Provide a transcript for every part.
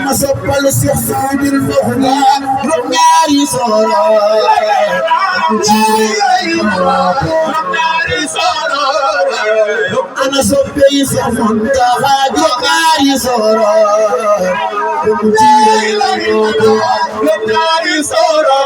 ma soppal Cheikh Sidil Mokhtar ñaari soro ana soppey Cheikh Mountakha ñaari soro ñaari soro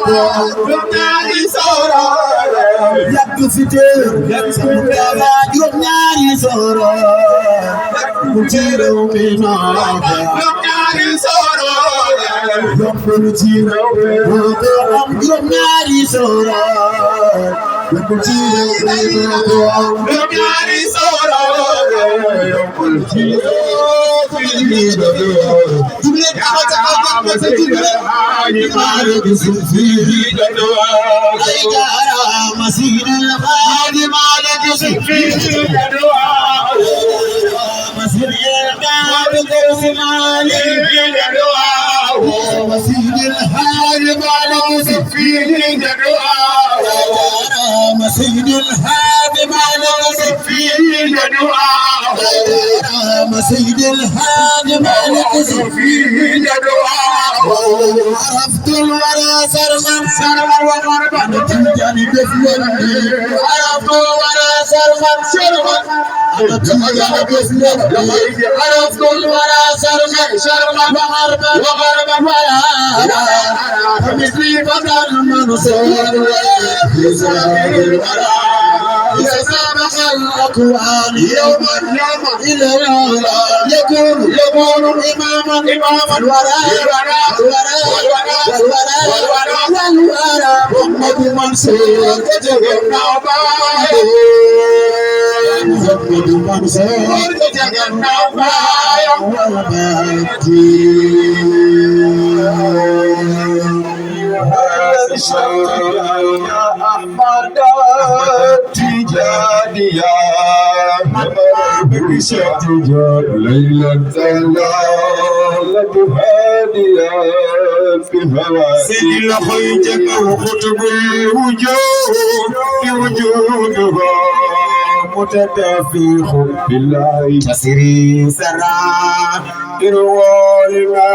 ko am ñaari soro yàgg fi teew ñaari soro ci réew mi ñaari soro yombal ci réew mi am ñaari soro ci réew mi ñaari soro yombal ci مسير الخادم على كسفي مسير الخادم على مسير الخادم على كسفي مسير الخادم على كسفي مسير الخادم على كسفي عرفت الورى سرغا وغربا تجاني بفلندي عرفت الورى سرغا تجاني بفلندي عرفت الورى سرغا وغربا ولا فمثلي فقد منصور يسابق الورى يسابق الأكوان يوما إلى العلا يكون إماما الورى والورى محمد منصور تجمع محمد منصور تجمع يا أحمد تجانيا بشهد ليلة الليلة هادية في هواك سيدي لخيتك وخطب وجودها متدافي حب الله تسري سرائر والما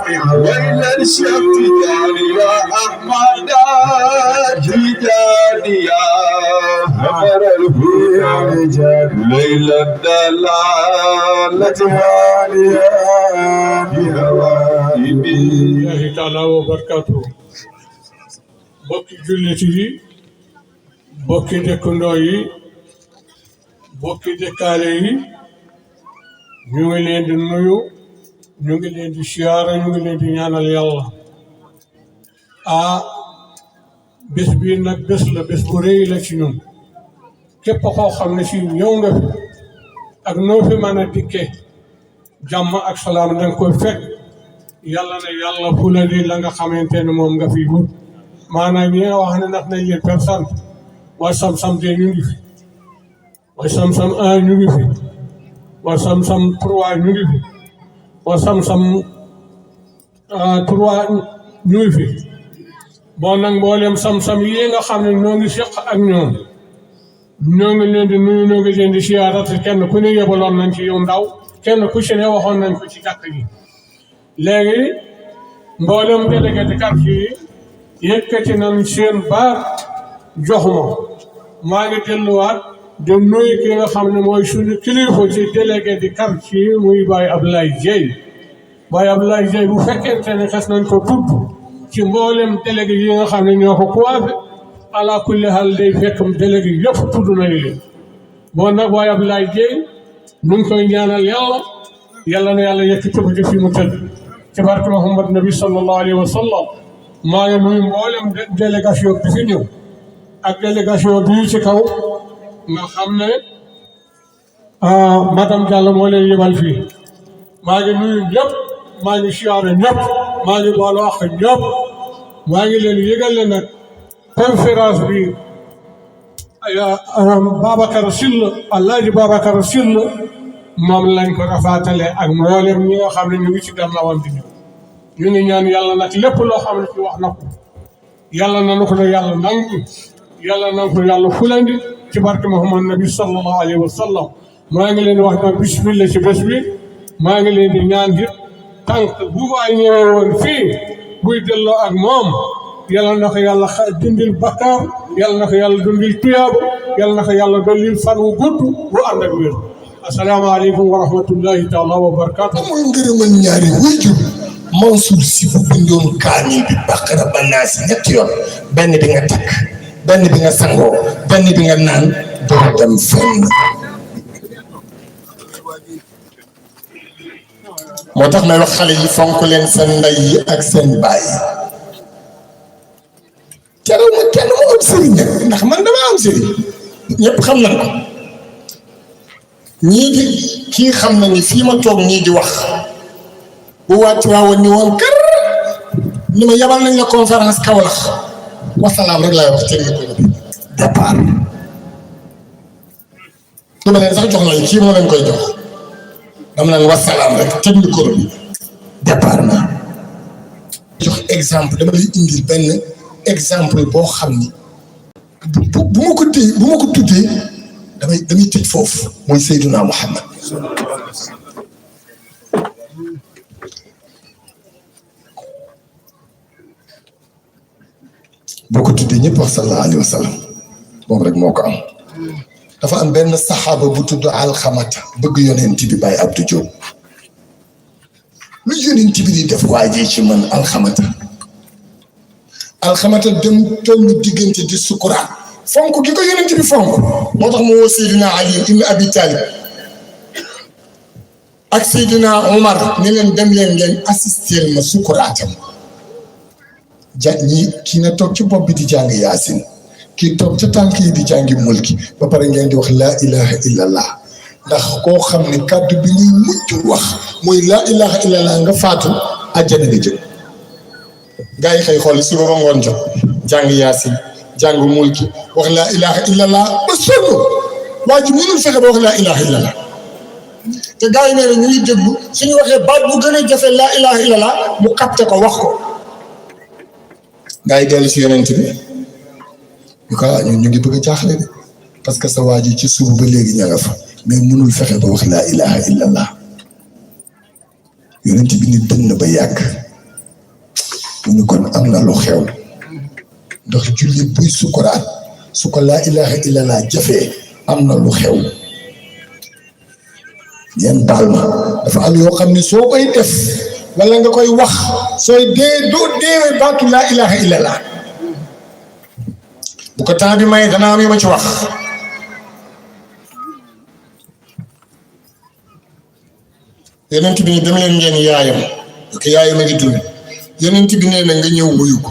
في ليلة الشمس يا أحمد تجانيا أمر الهيام ليلة الدلالة هادية بهوائبي الله تعالى وبركاته bokki jullit yi bokki dëkkandoo yi bokki dëkkaale yi ñu ngi leen di nuyu ñu ngi leen di siyaara ñu ngi leen di ñaanal yàlla bés bii nag bés la bés bu rëy la ci ñun képp koo xam ne si ñëw nga fi ak noo fi mën a dikkee jàmm ak salaam da nga koy fekk yàlla ne yàlla fula di la nga xamante ne moom nga fi wut maanaam ñi nga wax ne ndax nañ leen personne waa sam-sam te ñu ngi fi waa sam-sam 1 ñu ngi fi waa sam-sam 3 ñu ngi fi waa sam-sam 3 ñu ngi fi bon nag mboolem sam-sam yi nga xam ne ñoo ngi seq ak ñoom ñoo ngi leen di nuyu ñoo ngi leen di siyaara te kenn ku ne yebaloon nañ ci yow ndaw kenn ku ci ne waxoon nañ ko ci jàkk ji léegi mboolem délégué de quartier yi yëkkati nañ seen baat jox ma maa ngi delluwaat de nuyu ki nga xam ne mooy suñu kilifa ci délégué de quartier muy Baye Abdoulaye Dieye Baye Abdoulaye Dieye bu fekkente ne xes nañ ko tudd ci mboolem délégué yi nga xam ne ñoo ko coiffé ala kulli hal day fekk délégué yëpp tudd nañu leen bon nag Baye Abdoulaye Dieye nu ngi koy ñaanal yàlla na yàlla yëkkati ko ci fi mu tëdd ci barke Muhammad nabi sallallahu alayhi wa sallam maa ngi nuyu mboolem délégation bi fi ñëw ak délégation bii ci kaw nga xam ne madame Diallo moo leen yebal fii maa ngi nuyu ñëpp maa ngi siyaare ñëpp maa ngi baalu àq ñëpp maa ngi leen yëgal ne nag conférence bi Babacar Sylla Alaaji Babacar Sylla moom lañ ko rafaatale ak mboolem ñi nga xam ne ñu ngi ci gannaawam di ñu ngi ñaan yàlla nag lépp loo xam ne ci wax na ko yàlla na ko yàlla nangu yàlla na ko yàlla fulandi ci barke Muhammad nabi sallallahu alayhi wa sallam maa ngi leen di wax nag bismillah ci bés bi maa ngi leen di ñaan it tànk bu waay ñëwee woon fii buy delloo ak moom yàlla na ko yàlla dundil bakkaar yàlla na ko yàlla dundil tuyaaba yàlla na ko yàlla dollil fan wu gudd bu ànd ak wér asalaamaaleykum wa rahmatullahi taala wa barakaatu. amul ngërëmal ñaari wayjur Mansour Sy bu bindoon kaamil bi Baqara ba Naas ñetti yoon benn bi nga takk benn bi nga sangoo benn bi nga naan doo dem fenn. moo tax may wax xale yi fonk leen seen ndey yi ak seen baay yi. terew ma kenn mu am sëriñ nag ndax man dama am sëriñ ñëpp xam nañ ko ñii di kii xam na ni fii ma toog ñii di wax bu wàcc waawoon ni woon kër ni ma yabal nañ la conférence Kaolack wasalaam rek laay wax ci micro bi départ du ma leen sax jox nañ kii moo leen koy jox dama leen wasalaam rek teg micro bi départ na jox exemple dama lay indil benn exemple boo xam ni bu ma ko téye bu ma ko tuddee damay tëj foofu mooy Seydina Muhammad boo ko tuddee ñëpp wax sallallahu alayhi wa sallam moom rek moo ko am dafa am benn saxaaba bu tudd alxamata bëgg yonent bi Baye Abdou Diop lu yonent bi di def waajee ci man alxamata dem tollu diggante di sukuraat fonk gi ko yonent bi fonk moo tax mu woo Seydina Ali ibn Abi Talib ak Seydina Omar ni leen dem leen ngeen assister ma sukuraatam ñi kii na toog ci bopp bi di jàng yaasin kii toog ca tànk yi di jàngi mulki ba pare ngeen di wax laa ilaha illallah ndax koo xam ne kàddu bi ñuy mujj wax mooy laa ilaha illallah nga faatu àjjana nga jëm gaa yi xëy xool suba ba ngoon jot jàng yaasin jàng mulki wax laa ilaha illallah ba sonn waa ji mënul fexe ba wax laa ilaha illallah te gaa yi nee na ñu ngi déglu suñu waxee baat bu gën a jafe laa ilaha illallah mu capté ko wax ko gaa yi dellu si yonent bi ñu ko ñun ñu ngi bëgg a jaaxle de parce que sa waa ji ci suuf ba léegi ña nga fa mais mënul fexe ba wax laa ilaha illallah yonent bi ni dënn ba yàgg mu ni kon am na lu xew ndax jullit buy sukuraat su ko laa ilaha illallah jafee am na lu xew ngeen baal ma dafa am yoo xam ne soo koy def wala nga koy wax sooy dee doo deewee baatu laa ilaha illallah bu ko temps bi may danaa am yu ma ci wax yonent bi ni dem leen ngeen yaayam parce que yaayam a ngi dund yonent bi nee na nga ñëw wuyu ko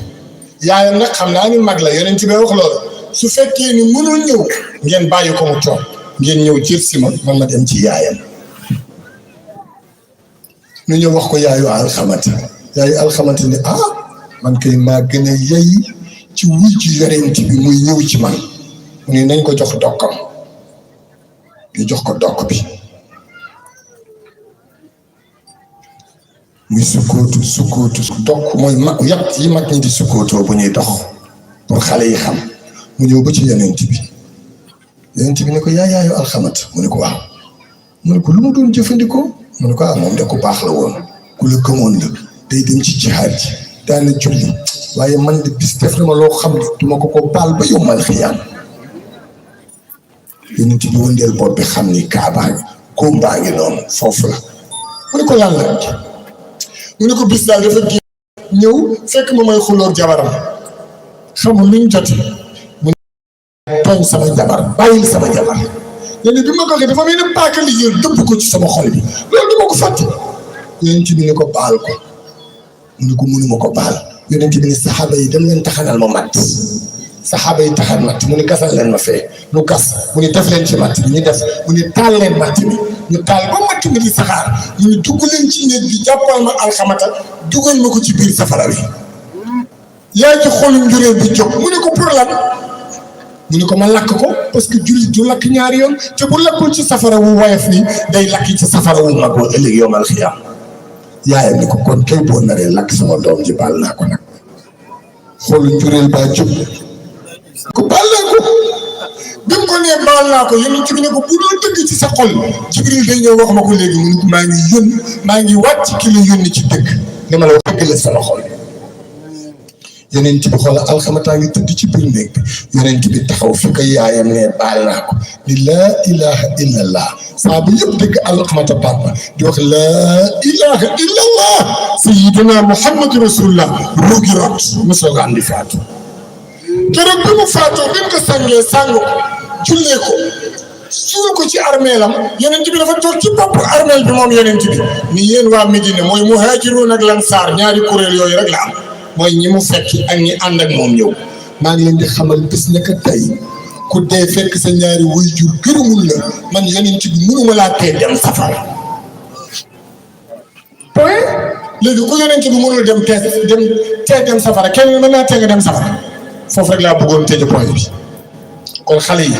yaayam nag xam naa ni mag la yonent bi wax loolu su fekkee ni mënul ñëw ngeen bàyyi ko mu toog ngeen ñëw jël si ma man ma dem ci yaayam ñu ñëw wax ko yaayu alxamata ni man kay maa gën a yey ci wuy ci yonent bi muy ñëw ci man mu ne nañ ko jox dokkam ñu jox ko dokk bi muy sukkootu dokk mooy mag yàpp yi mag ñi di sukkootoo bu ñuy dox pour xale yi xam mu ñëw ba ci yonent bi ne ko yaayu alxamata mu ne ko waaw mu ne ko lu mu doon jëfandikoo mu ne ko moom de ku baax la woon ku la gëmoon la day dem ci jihaad ji daana julli waaye man de bis def na ma loo xam ne duma ko baal ba yombal xiyaam yonent bi wëndeel bopp bi xam ni kaabaa ngi kóombaa ngi noonu foofu la mu ne ko lan la mu ne ko bis daal dafa génn ñëw fekk ma may xulóor jabaram xamul luñ joti mu ne tooñ sama jabar bàyyil sama jabar léegi bi ma ko waxee dafa mel ne paaka liggéey dëpp ko ci sama xol bi loolu du ma ko fàtte yonent bi ne ko baal ko mu ne ko mënuma ko baal yonent bi ne saxaaba yi dem leen taxanal ma matt saxaaba yi taxan matt mu ne gasal leen ma fee nu gas mu ne def leen ci matt bi ñu def mu ne taal leen matt bi ñu taal ba matt bi di saxaar mu ne dugg leen ci néeg bi jàppal ma alxamata dugal ma ko ci biir safara wi yaa ci xolu njuréel bi jóg mu ne ko pour lan ñu ni ko ma lakk ko parce que jullit du lakk ñaari yoon te bu lakkul ci safara wu woyof ni day lakk ci safara wu mag wa ëllëg yowmal xiyaam yaayam ni ko kon kay boo naree lakk sama doom ji baal naa ko nag xoolu njureel baa jóg ko baal naa ko bi mu ko nee baal naa ko yonent bi ne ko bu doon dëgg ci sa xol Jibril day ñëw wax ma ko léegi mu ne ko maa ngi wàcc ki la yónni ci dëgg li ma la wax dëgg la sama xol yonent bi xoolal alxamataa ngi tëdd ci biir néeg bi yonent bi taxaw fi ko yaayam ne baal naa ko ni laa ilaha illallah saa bu yëpp dëgg alxamata papa di wax laa ilaha illallah sayyidina muhammadu rasulullah ruugi rot mu soog a andi faatu keroog bi mu faatoo bi mu ko sàngee sàngu jullee ko suul ko ci armeelam yonent bi dafa toog ci bopp armeel bi moom yonent bi ni yéen waa Medina mooy muhaajiruun ak lansaar ñaari kuréel yooyu rek la am mooy ñi mu fekk ak ñi ànd ak moom ñëw maa ngi leen di xamal bis naka tey ku dee fekk sa ñaari waajur gërëmul la man yonent bi mënuma laa tee dem safara point léegi ku yonent bi mënul dem tee dem safara kenn mën naa tee nga dem safara foofu rek laa bëggoon tëj point bi kon xale yi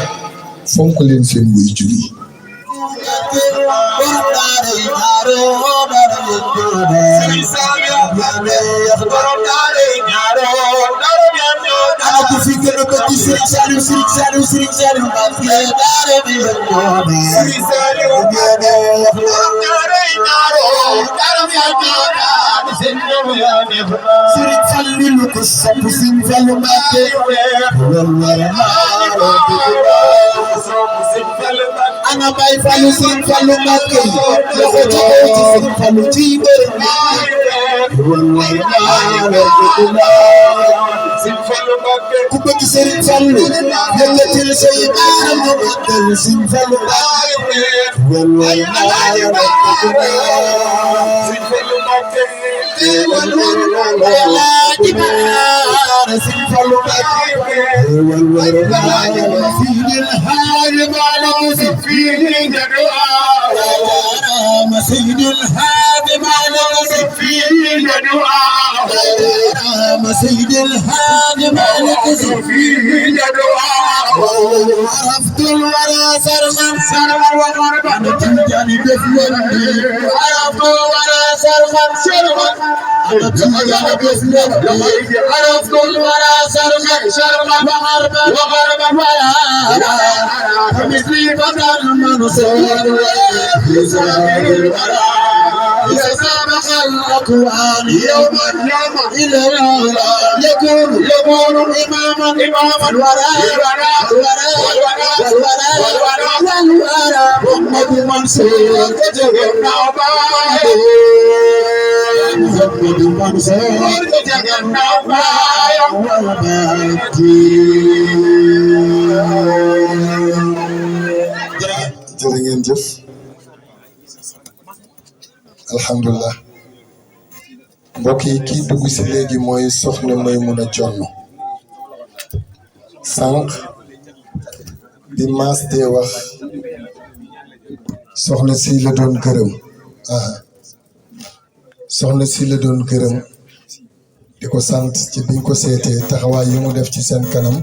fonk leen seen waajur yi aku fikir bagi Serigne Saliou Mbacké daara bi la ñoome Serigne Saliou Mbacké Serigne Fallilou ko sopp Serigne Fallou Mbacké ana Baye Fallou Serigne Fallou Mbacké loxo ci Serigne Fallou ci mbër ku bëgg Serigne Fallou yëkkatil say baaram ñu màggal Serigne Fallou سيد الهادي ما نقصد فيه دعاء سيد الهادي ما نقصد فيه دعاء عرفت الورى سرغا وغربا تنجاني بفلندي عرفت الورى سرغا تنجاني بفلندي عرفت الورى سرغا وغربا ولا فمثلي بدل منصور يسابق الأكوان يوما إلى العلا يكون إماما الورى محمد منصور تجمع محمد منصور تجمع jërë ngeen jëf alhamdulilah mbokk yi kii dugg si léegi mooy soxna Maymuna Jonn sànq bi maas dee wax soxna si la doon gërëm soxna si la doon gërëm di ko sant ci biñ ko seetee taxawaay yi mu def ci seen kanam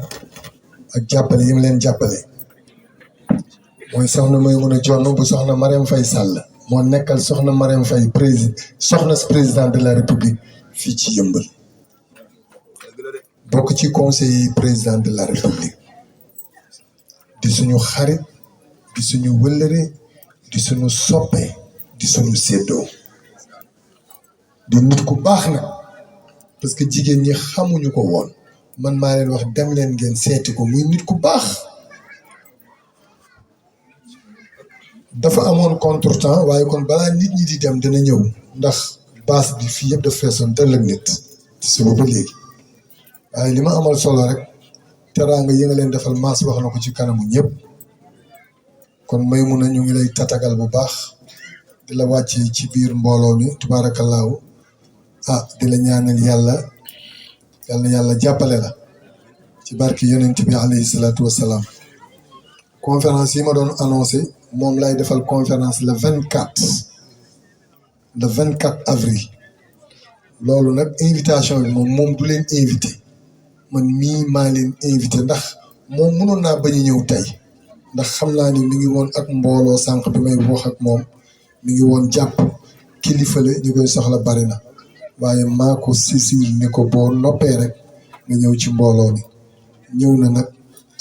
ak jàppale yi mu leen jàppale mooy soxna Maymuna Jonn bu soxna Marème Faye Sall moo nekkal soxna Marème Faye président de la république fii ci Yëmbal bokk ci conseiller président de la république di suñu xarit di suñu wëllëre di suñu soppe di suñu séddoo di nit ku baax nag parce que jigéen ñi xamuñu ko woon man maa leen wax dem leen ngeen seeti ko muy nit ku baax dafa amoon contretemps waaye kon balaa nit ñi di dem dina ñëw ndax baas bi fii yëpp daf feesoon teel ak nit ci suba ba léegi waaye li ma amal solo rek teraanga yi nga leen defal maas wax na ko ci kanamu ñëpp kon Maymuna ñu ngi lay tatagal bu baax di la wàccee ci biir mbooloo mi tubaarakallaahu di la ñaanal yàlla jàppale la ci barki yonent bi alayhi salaatu wassalaam conférence yi ma doon annoncé moom lay defal conférence le 24 avril loolu nag invitation bi moom du leen invité man mii maa leen invité ndax moom mënoon naa bañ a ñëw tey ndax xam naa ni mi ngi woon ak mbooloo sànq bi may wax ak moom mi ngi woon jàpp kilifa la ñu koy soxla bari na waaye maa ko sisir ni ko boo noppee rek nga ñëw ci mbooloo mi ñëw na nag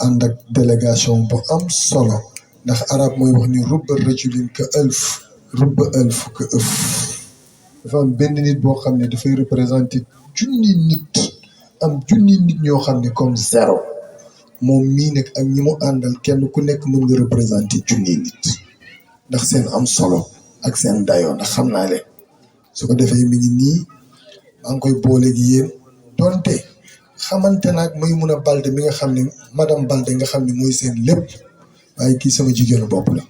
ànd ak délégation bu am solo ndax arab mooy wax ni rubba rajulin ka ëlf rubba ëlf ka ëf dafa am benn nit boo xam ne dafay représenté junni nit am junni nit ñoo xam ne comme zéro moom mii nag ak ñi mu àndal kenn ku nekk mën nga représenté junni nit ndax seen am solo ak seen dayoo ndax xam naa leen su ko defee mi ngi nii maa ngi koy booleeg yéen donte xamante naag Maymuna Balde mi nga xam ne madame Balde nga xam ne mooy seen lépp waaye kii sama jigéenu bopp la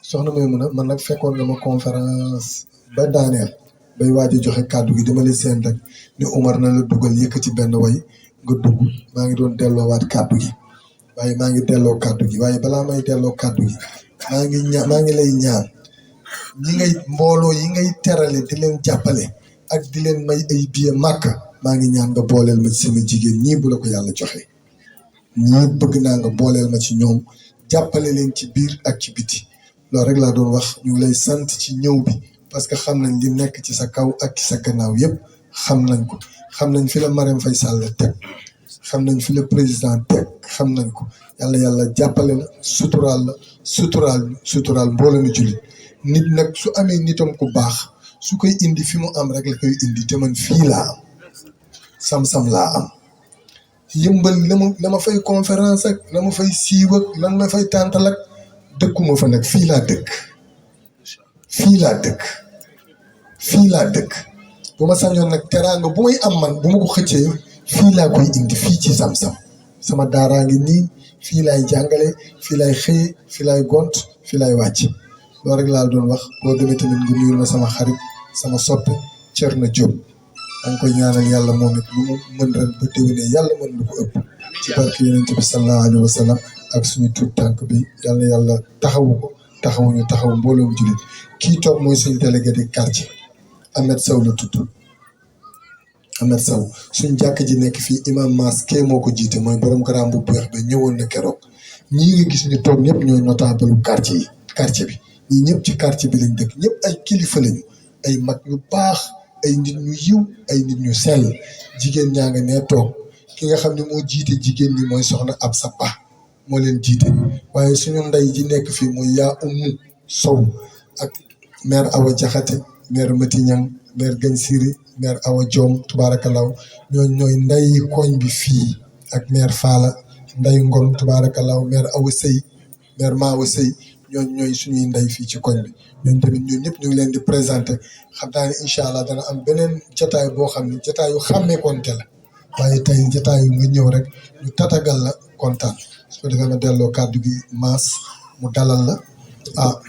soxna Maymuna man nag fekkoon nga ma conférence ba daaneel bay waaj a joxe kàddu gi dama leen seen rek ni Umar na la dugal yëkkati benn way nga dugg maa ngi doon delloowaat kàddu gi waaye maa ngi delloo kàddu gi waaye balaa may delloo kàddu gi maa ngi lay ñaan ñi ngay mbooloo yi ngay terale di leen jàppale ak di leen may ay billet màkk maa ngi ñaan nga booleel ma ci sama jigéen ñii bu la ko yàlla joxe ñii bëgg naa nga booleel ma ci ñoom jàppale leen ci biir ak ci biti loolu rek laa doon wax ñu ngi lay sant ci ñëw bi parce que xam nañ li nekk ci sa kaw ak ci sa gannaaw yëpp xam nañ ko xam nañ fi la Marème Faye Sall teg xam nañ fi la président teg xam nañ ko yàlla jàppale la suturaal mbooloo mi jullit nit nag su amee nitam ku baax su koy indi fi mu am rek la koy indi te man fii laa am sam-sam laa am yëmbal la ma fay conférence ak la ma fay siiw ak lan ma fay tàntal ak dëkkuma fa nag fii laa dëkk bu ma sañoon nag teraanga bu may am man bu ma ko xëccee fii laa koy indi fii ci sam-sam sama daaraa ngi nii fii laay jàngale fii laay xëye fii laay gont fii laay wàcc loolu rek laa doon wax boo demee tamit nga nuyul ma sama xarit sama soppe Thierno Diop da nga koy ñaanal yàlla moom it lu mu mën ren ba déwénee yàlla mën lu ko ëpp ci barke yonent bi sallallahu alayhi wa sallam ak suñu tuut tànk bi yàlla taxawu ko taxawu mbooloo mu jullit kii toog mooy suñu délégué de quartier Ahmed Sow la tudd Ahmed Sow suñ jàkk ji nekk fii imam Mass kee moo ko jiite mooy borom garaam bu beex ba ñëwoon na keroog ñii nga gis ñu toog ñëpp ñooy notable quartier bi ñii ñëpp ci quartier bi lañ dëkk ñëpp ay kilifa lañu ay mag ñu baax ay nit ñu yiw ay nit ñu sell jigéen ñaa nga nee toog ki nga xam ne moo jiite jigéen ñi mooy soxna Absa Ba moo leen jiite waaye suñu ndey ji nekk fii mooy yaa Umu Sow ak maire Awa Jaxate maire Mati Ñang maire Gañ Siri maire Awa Joom tubaarakalaw ñooy nday koñ bi fii ak maire Faala nday Ngom tubaarakalaw maire Awa Sëy maire Maawa Sëy ñooy suñuy ndey fii ci koñ bi ñooñu tamit ñun ñëpp ñu ngi leen di présenté xam naa ne incha allah dana am beneen jataay boo xam ne jataayu xàmmeekonte la waaye tey jataayu nga ñëw rek ñu tatagal la kontaan su ko defee ma delloo kàddu gi Mass mu dalal la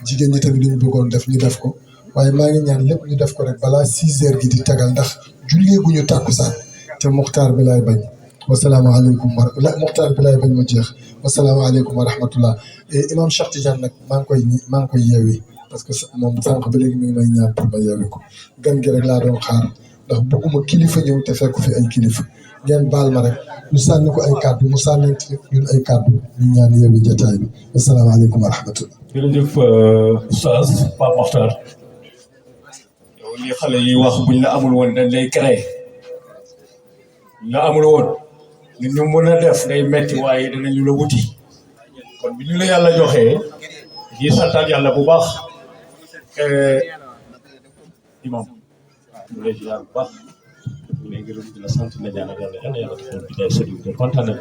jigéen ñi tamit ñu bëggoon def ñu def ko waaye maa ngi ñaan lépp ñu def ko rek balaa 6 heures gi di tagal ndax jullee gu ñu tàkkusaan te muxtaar bi laay bañ wasalaamaaleykum muxtaar bi laay bañ ma jeex wasalaamaaleykum wa rahmatullah imam Cheikh Tidiane nag maa ngi koy yeewi parce que moom sànq ba léegi mi ngi may ñaan pour ma yeewi ko gan gi rek laa doon xaar ndax bëgguma kilifa ñëw te fekk fi ay kilifa ngeen baal ma rek ñu sànni ko ay kàddu mu sànni ñun ay kàddu ñu ñaan yeewi jotaay bi wasalaamaaleykum wa rahmatullah. jërëjëf Oustaz Pape Makhtar yow li xale yi wax buñ la amul woon dañ lay créé buñ la amul woon nit ñu mën a def day metti waaye danañu la wuti kon bi ñu la yàlla joxee di santaat yàlla bu baax imam ñu lay ziar bu baax ñu lay gërëm di la sant la ñaanal yàlla yàlla taxaw bi day sëriñ de kontaan nañ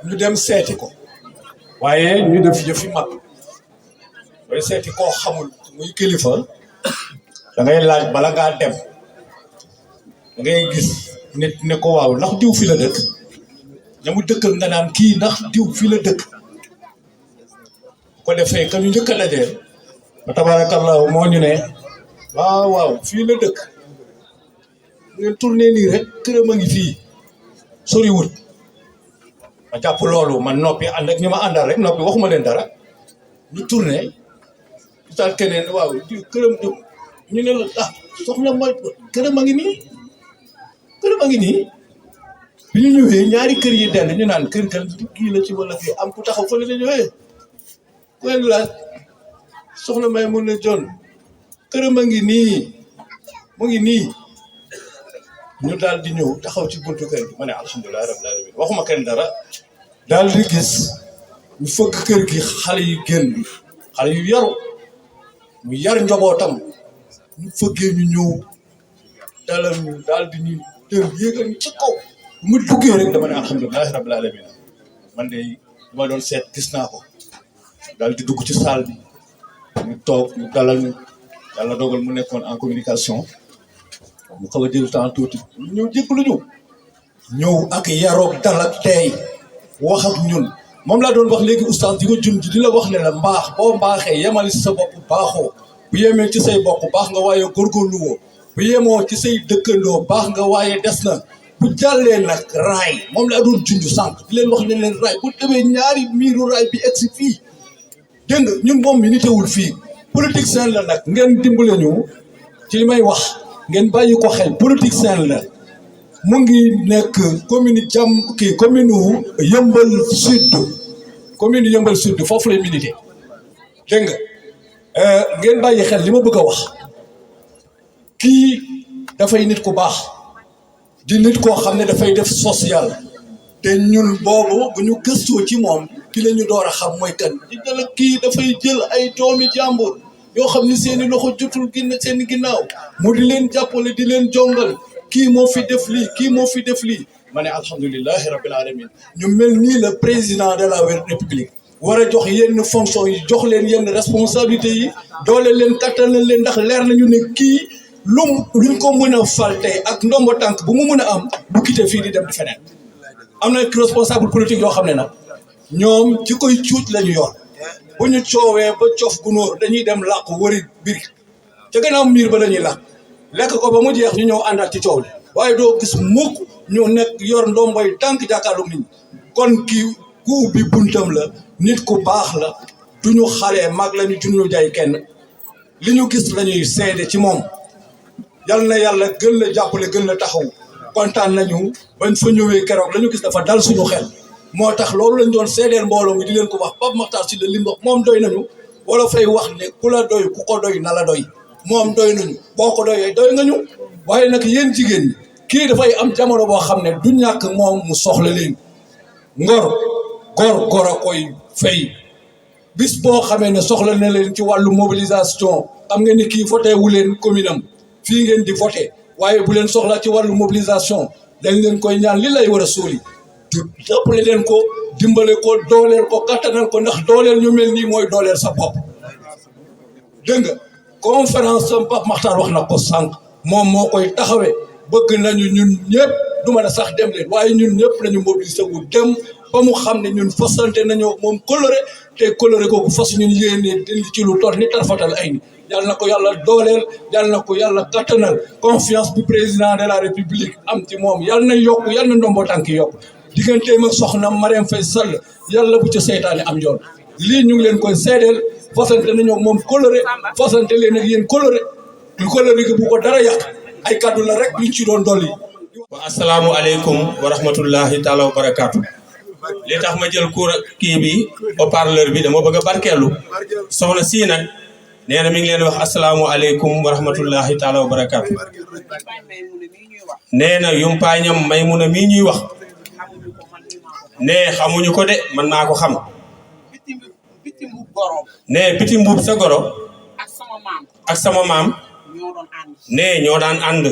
ñu dem seeti ko waaye ñu def yëfi mag booy seeti koo xamul muy kilifa da ngay laaj bala ngaa dem da ngay gis nit ne ko waaw ndax diw fi la dëkk ñamu dëkkal nga naan kii ndax diw fi la dëkk ko defee ka ñu njëkk a dajee ba tabarakallahu moo ñu ne waaw fii la dëkk ngeen tourné nii rek këram a ngi fii soriwul ma jàpp loolu man noppi ànd ak ñi ma àndal rek noppi waxuma leen dara ñu tourné gisaat keneen waaw këram ñu ne la soxna ma këram a ngi nii bi ñu ñëwee ñaari kër yi dend ñu naan kër kan kii la ci wala kii am ku taxaw fële la ñëwee ku leen laaj soxna may mun na jon këram a ngi nii mu ngi nii ñu daal di ñëw taxaw ci buntu kër gi ma ne alhamdulilah rabbil alamin waxuma kenn dara daal di gis ñu fëgg kër gi xale yu génn xale yu yaru mu yar njabootam ñu fëggee ñu ñëw dalal ñu daal di ñu tër yéegal ñu ci kaw mu duggee rek dama ne alhamdulilah rabbil alamin man de ma doon seet gis naa ko daal di dugg ci salle bi ñu toog ñu dalal ñu yàlla dogal mu nekkoon en communication mu xaw a jël temps tuuti ñëw jéggalu ñu ñëw ak yaroog dal ak tey wax ak ñun moom laa doon wax léegi oustaz di ko junj di la wax ne la mbaax boo mbaaxee yemali si sa bopp baaxoo bu yemee ci say bokk baax nga waaye góorgóorlu woo bu yemoo ci say dëkkandoo baax nga waaye des na bu jàllee nag raay moom laa doon junj sànq di leen wax ne leen raay bu demee ñaari miiru raay bi egsi fii dégg nga ñun moom mi nitewul fii politique seen la nag ngeen dimbale ñu ci li may wax ngeen bàyyi ko xel politique seen la mu ngi nekk commune commune Yeumbeul Sud commune Yeumbeul Sud foofu lay milité dégg nga ngeen bàyyi xel li ma bëgg a wax kii dafay nit ku baax di nit koo xam ne dafay def social te ñun boobu bu ñu gëstoo ci moom ki la ñu door a xam mooy kan di dala kii dafay jël ay doomi jàmbur yoo xam ni seeni loxo jotul seeni ginnaaw mu di leen jàppale di leen jongal kii moo fi def lii kii moo fi def lii ma ne alhamdulilahi rabbil alamin ñu mel nii le président de la république war a jox yenn fonction yi jox leen yenn responsabilité yi doole leen kattanal leen ndax leer nañu ne kii luñ ko mën a fal tey ak ndombo tànk bu mu mën a am bu quitté fii di dem di feneen am na responsable politique yoo xam ne nag ñoom ci koy cuuc la ñu yor bu ñu coowee ba cof gunóor dañuy dem làqu wëri biir ca gannaaw miir ba la ñuy làq lekk ko ba mu jeex ñu ñëw àndaat ci coow li waaye doo gis mukk ñu nekk yor ndomboy tànk jàkkaarlu nit ñi kon kii ku ubbi buntam la nit ku baax la duñu xale mag lañu juñu jaay kenn li ñu gis la ñuy seede ci moom yal na yàlla gën la jàppale gën la taxaw kontaan nañu bañ fa ñëwee keroog la ñu gis dafa dal suñu xel moo tax loolu lañ doon seedeel mbooloo mi di leen ko wax Pape Makhtar Sylla li mu wax moom doy nañu wala fay wax ne ku la doy ku ko doy na la doy moom doy nañu boo ko doyee doy nga ñu waaye nag yéen jigéen ñi kii dafay am jamono boo xam ne du ñàkk moom mu soxla leen gor a koy fay bis boo xamee ne soxla na leen ci wàllu mobilisation xam nga ni kii voté wu leen commune am fii ngeen di voté waaye bu leen soxla ci wàllu mobilisation dañ leen koy ñaan li lay war a suuli jàppale leen ko dimbale ko dooleel ko kattanal ko ndax dooleel ñu mel nii mooy dooleel sa bopp dégg nga conférence sam Pape Makhtar wax na ko sànq moom moo koy taxawee bëgg nañu ñun ñëpp du ma ne sax dem leen waaye ñun ñëpp nañu mobilisé wu dem ba mu xam ne ñun fasante nañoo moom coloré te coloré kooku fas ñun yéene dindi ci lu toll ni tarfatal ay ni yàlla na ko yàlla dooleel yàlla na ko yàlla kattanal confiance bu président de la république am ci moom yàlla na yokk yàlla na ndombo tànk yokk digganteem ak soxna Marième Faye Sall yàlla bu ci seytaane am yoon lii ñu ngi leen koy seedeel fasante nañoo moom coloré fasante leen ak yéen coloré lu coloré gi bu ko dara yàq ay kàddu la rek liñ ci doon dolli. wa asalaamualeykum wa rahmatullahi taala wa barakaatu. li tax ma jël kii bi haut-parleur bi dama bëgg a barkeelu soxna sii nag nee na mi ngi leen wax asalaamualeykum wa rahmatullahi taala wa barakaatu. nee na yumpaañam Maymuna mii ñuy wax nee xamuñu ko de man maa ko xam. nee biti mbuub sa goro ak sama maam nee ñoo daan ànd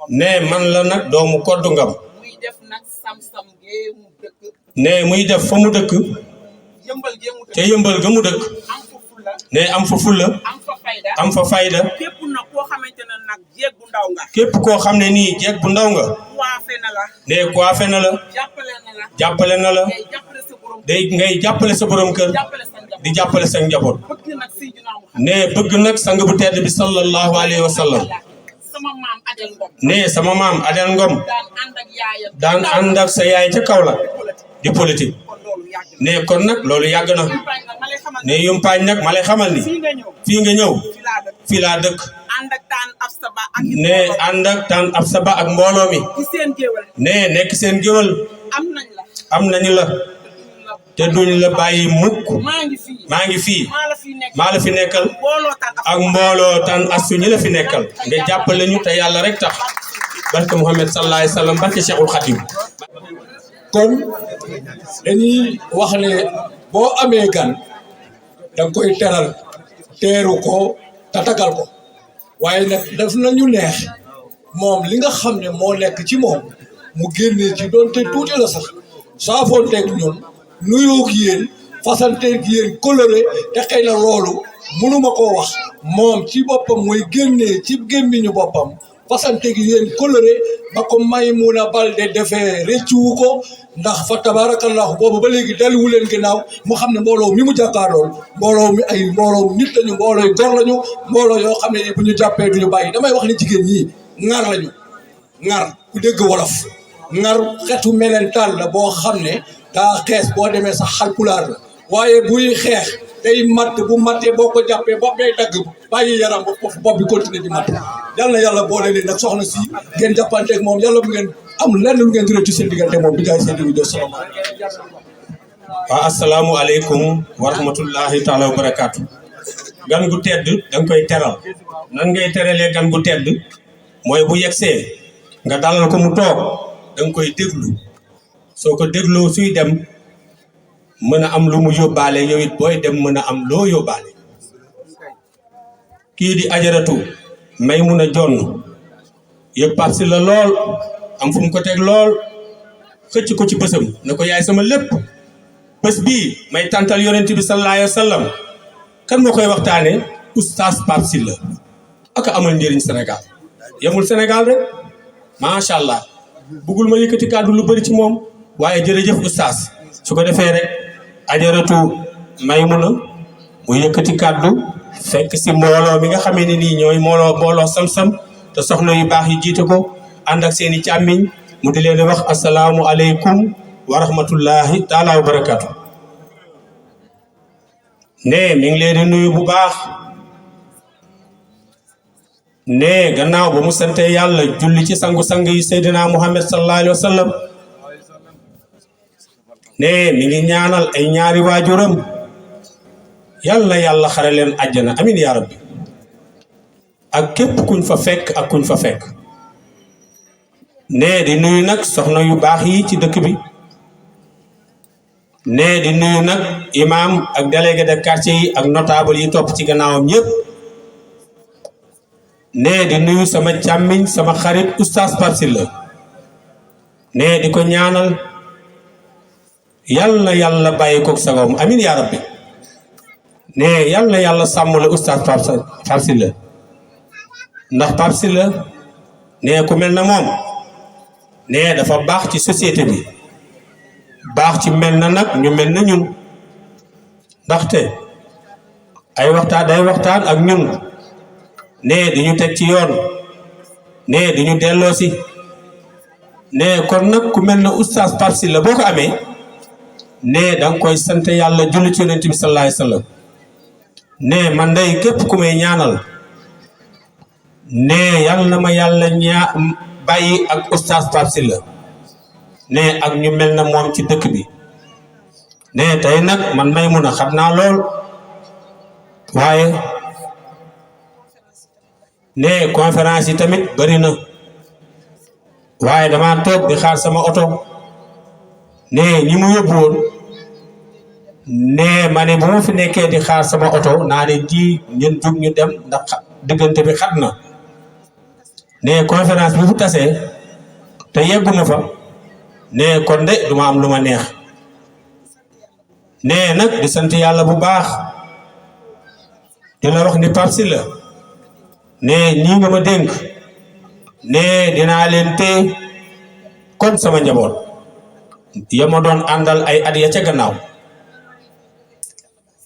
nee man la nag doomu koddu ngam nee muy def fa mu dëkk ca yëmbal ga mu dëkk nee am fa fulla am fa fayda képp koo xam ne nii jeeg bu ndaw nga nee coiffé na la jàppale na la day ngay jàppale sa borom kër di jàppale sa njaboot nee bëgg nag sang bu tedd bi sallallahu alayhi wa sallam nee sama maam Adel Ngom daan ànd ak sa yaay ca kaw la di politique nee kon nag loolu yàgg na nee yumpaañ nag ma lay xamal ni fii nga ñëw fii laa dëkk ànd ak taan ab saba ak ne ànd ak taan ab saba ak mbooloo mi ci seen géwal ne nekk seen géwal am nañ la am nañu la te duñ la bàyyi mukk maa ngi fii maa la fi nekkal ak mbooloo taan astu ñi la fi nekkal nga jàppale ñu te yàlla rek tax barke Muhammad sallallahu alayhi wa sallam barke Cheikhul Khadim kon dañuy wax ne boo amee gan danga koy teral teeru ko tatagal ko waaye nag daf nañu neex moom li nga xam ne moo nekk ci moom mu génnee ci doonte tuuti la sax saafoonteeg ñun nuyoo ak yéen fasanteeg yéen coloré te xëy na loolu mënuma koo wax moom ci boppam mooy génnee ci gémmiñu boppam fasanteeg yéen coloré ba ko Maymuna Balde defee rëccuwu ko ndax fa tabarakallahu boobu ba léegi daliwu leen ginnaaw mu xam ne mbooloo mi mu jàkkaarlool mbooloo mi ay mbooloo nit lañu mbooloo yu gor lañu mbooloo yoo xam ne bu ñu jàppee duñu bàyyi damay wax ne jigéen ñi ŋar lañu ŋar ku dégg wolof ŋar xetu melentaan la boo xam ne daa xees boo demee sax xalpulaar la waaye buy xeex day matt bu mattee boo ko jàppee bopp day dagg bàyyi yaram ba foofu bopp bi continuer di matt yal na yàlla boole leen nag soxna si ngeen jàppanteeg moom yàlla bu ngeen am lenn lu ngeen rëccu seen diggante moom bi jaay seen diggante salaamaaleykum. waaw asalaamualeykum wa rahmatullahi taala wa barakaatu. gan gu tedd danga koy teral nan ngay teralee gan gu tedd mooy bu yegsee nga dalal ko mu toog danga koy déglu soo ko dégloo suy dem mën a am lu mu yóbbaale yow it booy dem mën a am loo yóbbaale kii di ajaratu Maymuna Jonn yëg parsi la lool am fu mu ko teg lool xëcc ko ci bësam ne ko yaay sama lépp bés bii may tàntal yonent bi sallallahu alayhi wa sallam kan moo koy waxtaane oustaz Pape Sylla ak amal njëriñ Sénégal yemul Sénégal rek macha allah bëggul ma yëkkati kàddu lu bëri ci moom waaye jërëjëf oustaz su ko defee rek ajaratu Maymuna mu yëkkati kàddu fekk si mbooloo mi nga xamee ne nii ñooy mbooloo sam-sam te soxna yu baax yi jiite ko ànd ak seeni càmmiñ mu di leen wax asalaamu aleykum wa rahmatullahi taala wa barakaatu. ne mi ngi leen di nuyu bu baax ne gannaaw ba mu sante yàlla julli ci sangu-sang yi Seydina Muhammad sallallahu alayhi wa sallam ne mi ngi ñaanal ay ñaari waajuram yàlla yàlla xare leen àjjana amin yaa rabbi ak képp kuñ fa fekk ak kuñ fa fekk ne di nuyu nag soxna yu baax yi ci dëkk bi ne di nuyu nag imam ak délégué de quartier yi ak notable yi topp ci gannaawam ñëpp ne di nuyu sama càmmiñ sama xarit oustaz Pape Sylla ne di ko ñaanal yàlla yàlla bàyyi koog sagoom amin yaa rabbi ne yàlla yàlla sàmm la oustaz Pape Sylla ndax Pape Sylla ne ku mel na moom ne dafa baax ci société bi baax ci mel na nag ñu mel na ñun ndaxte ay waxtaan ak ñun ne di ñu teg ci yoon ne di ñu delloo si ne kon nag ku mel na oustaz Pape Sylla boo ko amee ne danga koy sant yàlla julli ci yonent bi sallallahu alayhi wa sallam ne man day képp ku may ñaanal ne yàlla na ma yàlla bàyyi ak oustaz Pape Sylla ne ak ñu mel na moom ci dëkk bi ne tey nag man Maymuna xam naa lool waaye ne conférence yi tamit bari na waaye dama toog di xaar sama oto ne ñi mu yóbbu woon ne ma ne bu ma fi nekkee di xaar sama oto naa ne ji ñun jug ñu dem ndax diggante bi xat na ne conférence bi fu tasee te yegguma fa ne kon de duma am lu ma neex ne nag di sant yàlla bu baax di la wax ni Pape Sylla ne ñii nga ma dénk ne dinaa leen téye comme sama njaboot ya ma doon àndal ay at ya ca gannaaw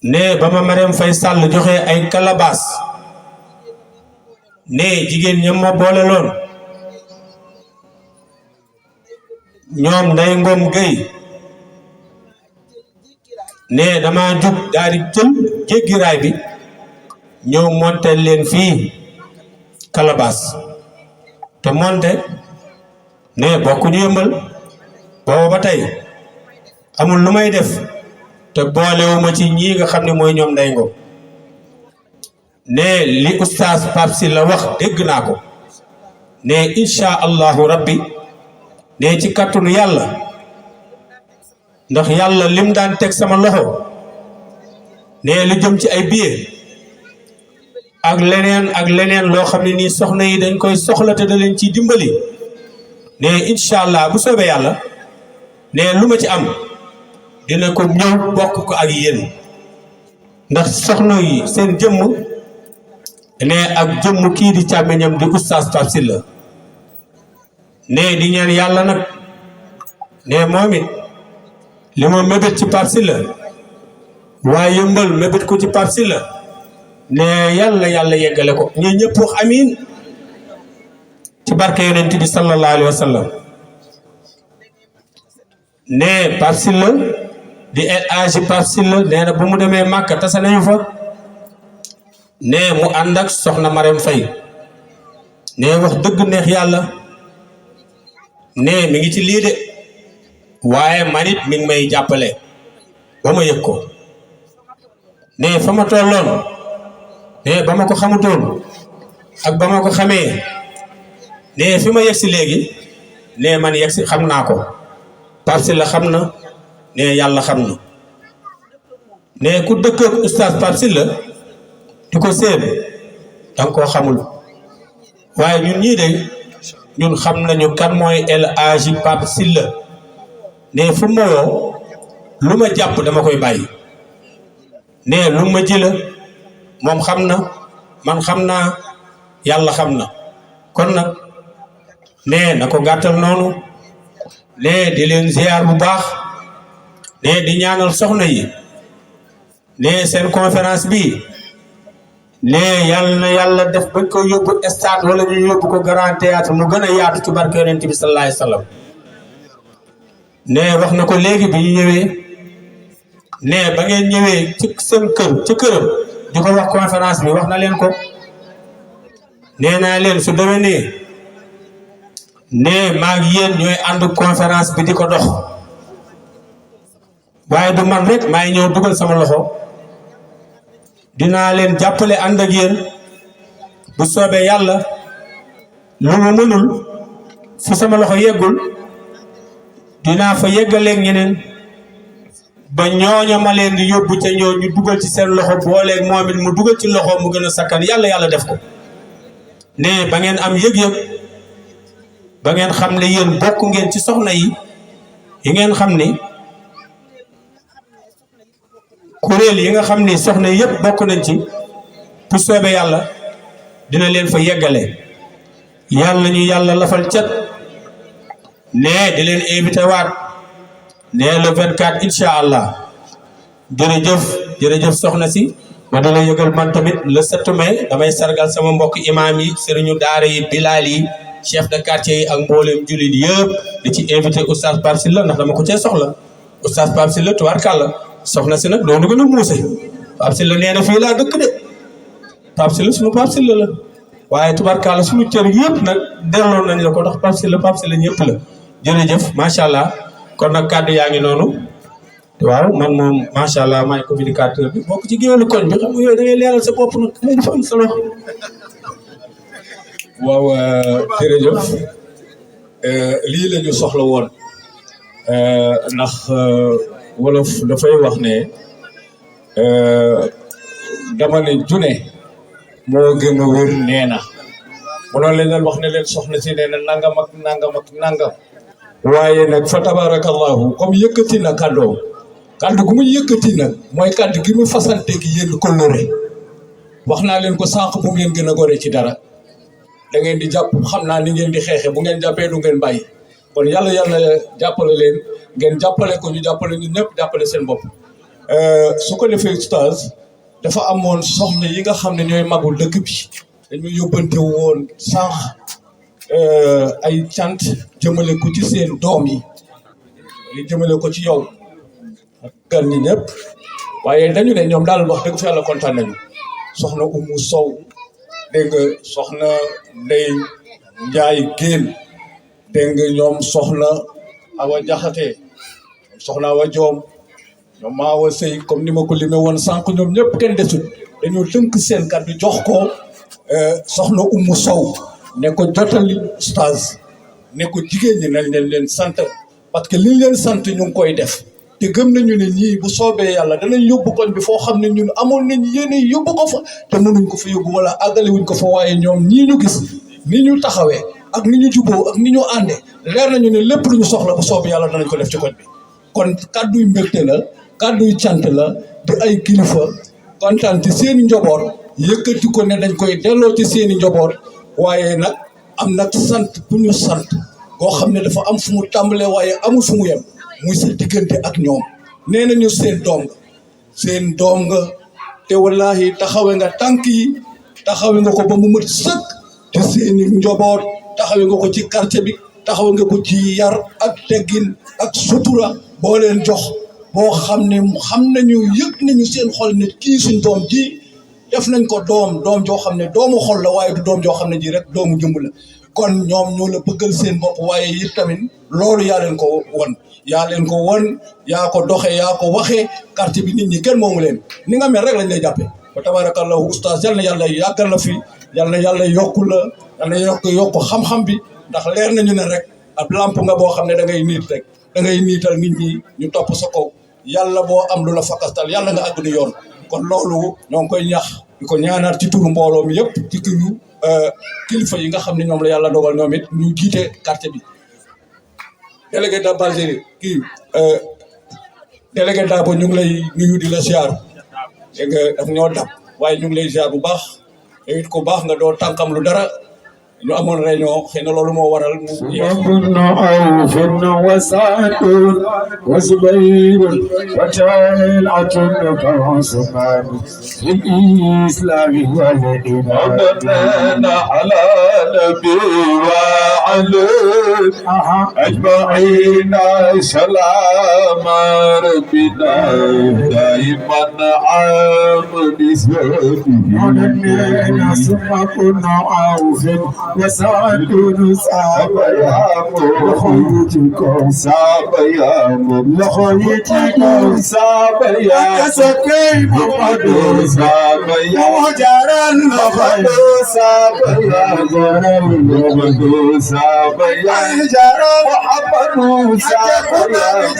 ne ba ma Marième Faye Sall joxe ay kalabaas ne jigéen ñam ma boole loon ñoom Ndey Ngom Gueye ne dama jug daal di jël jéggi raay bi ñëw montel leen fii Calabas te monte ne bokkuñu Yëmbal booba ba tey amul lu may def te boolewuma ci ñii nga xam ne mooy ñoom Ndeye Ngom ne li oustaz Pape Sylla wax dégg naa ko ne incha allahu rabbi ne ci kàttanu yàlla ndax yàlla lim daan teg sama loxo ne lu jëm ci ay billets ak leneen loo xam ne nii soxna yi dañ koy soxla te da leen ciy dimbali ne incha allah bu soobee yàlla ne lu ma ci am dina ko ñëw bokk ko ak yéen ndax soxna yi seen jëmm ne ak jëmm kii di càmmeñam di oustaz Pape Sylla ne di ñaan yàlla nag ne moom it li ma mébét ci Pape Sylla waaye Yëmbal mébét ko ci Pape Sylla ne yàlla yeggale ko ñi ñëpp wax amiin ci barke yonent bi sallallahu alayhi wa sallam ne Pape Sylla di El Hadji Pape Sylla nee na bu mu demee Màkka tase nañu fa ne mu ànd ak soxna Marème Faye ne wax dëgg neex yàlla ne mi ngi ci lii de waaye man it mi ngi may jàppale ba ma yëg ko ne fa ma tolloon ne ba ma ko xamutoon ak ba ma ko xamee ne fi ma yegg si léegi ne man yegg si xam naa ko Pape Sylla xam na ne yàlla xam na ne ku dëkk ak oustaz Pape Sylla di ko séen danga koo xamul waaye ñun ñii de ñun xam nañu kan mooy El Hadji Pape Sylla ne fu ma woo lu ma jàpp dama koy bàyyi ne lu ma ji la moom xam na man xam naa yàlla xam na kon nag ne na ko gàttal noonu ne di leen ziar bu baax ne di ñaanal soxna yi ne seen conférence bi ne yàlla na yàlla def bañ ko yóbbu stade wala ñu yóbbu ko grand théâtre mu gën a yaatu ci barke yonent bi sallallahu alayhi wa sallam ne wax na ko léegi bi ñu ñëwee ne ba ngeen ñëwee ci seen kër ci këram di ko wax conférence bi wax na leen ko nee naa leen su demee nii ne maa ngi yéen ñooy ànd conférence bi di ko dox waaye du man rek maa ngi ñëw dugal sama loxo dinaa leen jàppale ànd ak yéen bu soobee yàlla lu mu mënul fu sama loxo yeggul dinaa fa yeggaleeg ñeneen ba ñooña ma leen di yóbbu ca ñoo ñu dugal ci seen loxo booleeg moom it mu dugal ci loxo mu gën a sakkan yàlla def ko ne ba ngeen am yëg-yëg ba ngeen xam ne yéen bokk ngeen ci soxna yi ngeen xam ni kuréel yi nga xam ni soxna yëpp bokk nañ ci bu soobee yàlla dina leen fa yeggale yàlla ñu yàlla lafal cat ne di leen invité waat ne le 24 incha allah jërëjëf soxna si ma dina yëgal man tamit le 7 mai damay sargal sama mbokk imaam yi sëriñu daara yi bilaal yi chef de quartier yi ak mboolem jullit yëpp di ci invité oustaz Pape Sylla ndax dama ko cee soxla oustaz Pape Sylla tubaarkàlla soxna si nag doonu gën a muuse Pape Sylla nee na fii laa dëkk de Pape Sylla suñu Pape Sylla la waaye tubaarkàlla suñu cër yëpp nag delloo nañ la ko ndax Pape Sylla ñëpp la jërëjëf macha allah kon nag kàddu yaa ngi noonu waaw man moom macha allah maay communicateur bi bokk ci géwélu koñ bi xam nga yooyu da ngay leeral sa bopp nag day dafa am solo. waaw jërëjëf lii la ñu soxla woon ndax wolof dafay wax ne dama ne june moo gën a wér nee na mënoon leen wax ne leen soxna si nee na nangam ak nangam waaye nag fa tabarakallahu comme yëkkati na kàddoom kàddu gu mu yëkkati nag mooy kàddu gi mu fasante gi yéen kóllëre wax naa leen ko sànq bu ngeen gën a gore ci dara da ngeen di jàpp xam naa ni ngeen di xeexe bu ngeen jàppee du ngeen bàyyi kon yàlla jàppale leen ngeen jàppale ko ñu jàppale ñu ñëpp jàppale seen bopp su ko defee oustaz dafa amoon soxna yi nga xam ne ñooy magul dëkk bi dañu yóbbante woon sànq ay cant jëmale ko ci seen doom yi jëmale ko ci yow ak gan ñi ñëpp waaye dañu ne ñoom daal wax dëgg fa yàlla kontaan nañu soxna Umu Sow dégg nga soxna Ndey Njaay Géen dégg nga ñoom soxna Awa Jaxate soxna Awa Joom ñoom Maawa Sëy comme ni ma ko limee woon sànq ñoom ñëpp kenn desut dañoo tënk seen kàddu jox ko soxna Umu Sow ne ko jotali stage ne ko jigéen ñi nañ leen sant parce que liñ leen sant ñu ngi koy def te gëm nañu ne ñii bu soobee yàlla danañ yóbbu koñ bi foo xam ne ñun amoon nañ yéene yóbbu ko fa te mënuñ ko fa yóbbu wala àggale wuñ ko fa waaye ñoom ñii ñu gis ni ñu taxawee ak ni ñu juboo ak ni ñu àndee leer nañu ne lépp lu ñu soxla bu soobee yàlla danañ ko def ci koñ bi kon kàdduy mbégte la kàdduy cant la di ay kilifa kontaan ci seen i njaboot yëkkati ko ne dañ koy delloo ci seen i njaboot waaye nag am nag sant bu ñu sant boo xam ne dafa am fu mu tàmbalee waaye amul fu mu yem muy sa diggante ak ñoom nee nañu seen doom nga te wallahi taxawe nga tànk yi taxawe nga ko ba mu mët sëkk te seen i njaboot taxawe nga ko ci quartier bi taxawe nga ko ci yar ak teggin ak sutura boo leen jox boo xam ne xam nañu yëg nañu seen xol ne kii suñ doom ji def nañ ko doom joo xam ne doomu xol la waaye du doom joo xam ne ji rek doomu jëmb la kon ñoom ñoo la bëggal seen bopp waaye it tamit loolu yaa leen ko won yaa ko doxe yaa ko waxee quartier bi nit ñi kenn moomu leen ni nga mel rek lañ lay jàppee ba tabarakallahu oustaz yal na yàlla yàggal la fi yal na yàlla yokku la yal na yokku xam-xam bi ndax leer nañu ne rek ab lamp nga boo xam ne da ngay niit rek da ngay niital nit ñi ñu topp sa kaw yàlla boo am lu la fakastal yàlla nga àgg ni yoon kon loolu ñoo ngi koy ñax di ko ñaanaat ci turu mbooloo mi yëpp ci turu kilifa yi nga xam ne ñoom la yàlla dogal ñoom it ñu jiite quartier bi délégué da Balgérie délégué da ba ñu ngi lay nuyu di la ziar dégg nga daf ñoo dab waaye ñu ngi lay ziar bu baax yow it ko baax nga doo tànkam lu dara ñu amoon réunion xëy na loolu moo waral mu وابن عوف وسعد وزبير وطلحة كعثمان في الإسلام والإيمان على نبي وعلي أجمعين سلام ربنا دائما عام بسببه ثم كن عوف وسعد صعب يا لخيتكم صعب يا لخيتكم صعب يا سكين محمد صعب يا وجرا محمد صعب يا جرا محمد صعب يا جرا محمد صعب يا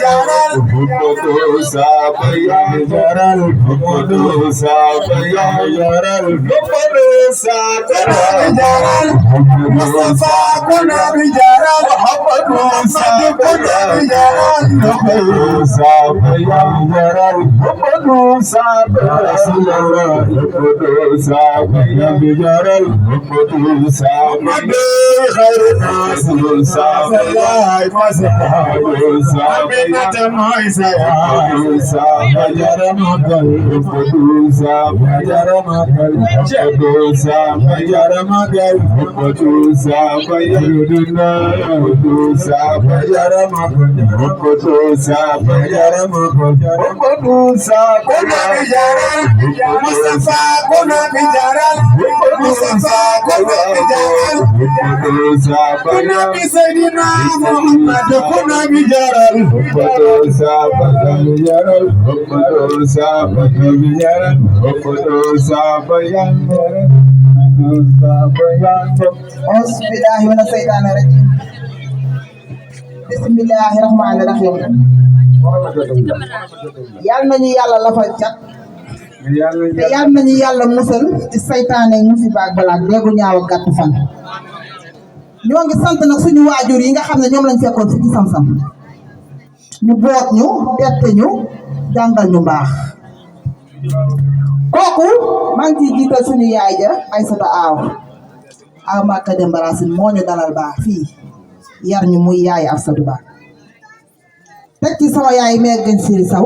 جرا محمد صعب يا جرا محمد صعب يا جرا محمد صعب يا جرا مصطفى كنا بجارة محمد كنا بجارة محمد يا جارة محمد رسول الله محمد يا بجارة محمد خير الناس الله محمد مايسا يا جارة محمد جارة محمد جارة محمد Kutusa bayaruduna kutusa bayarama kutusa bayarama kutusa kuna bijara Mustafa kuna bijara Mustafa kuna bijara kutusa kuna bisaidina Muhammad kuna bijara kutusa bayarama kutusa bayarama kutusa bayarama Bismillahi mina seytaani rajiim bismillahi rahmaani rahiim yal nañu yàlla lafal cat te yal nañu yàlla musal ci seytaane musiba ak balaa déggu ñaaw ak gàtt fan ñoo ngi sant nag suñu waajur yi nga xam ne ñoom lañ fekkoon fi ci Sam-Sam ñu boot ñu tette ñu jàngal ñu mbaax kooku maa ngi ciy jiital suñu yaay ja Aysata Aaw Màkka Demba Racine moo ñu dalal baax fii yar ñu muy yaay Afsatu Ba teg ci sama yaay meer gën siri saw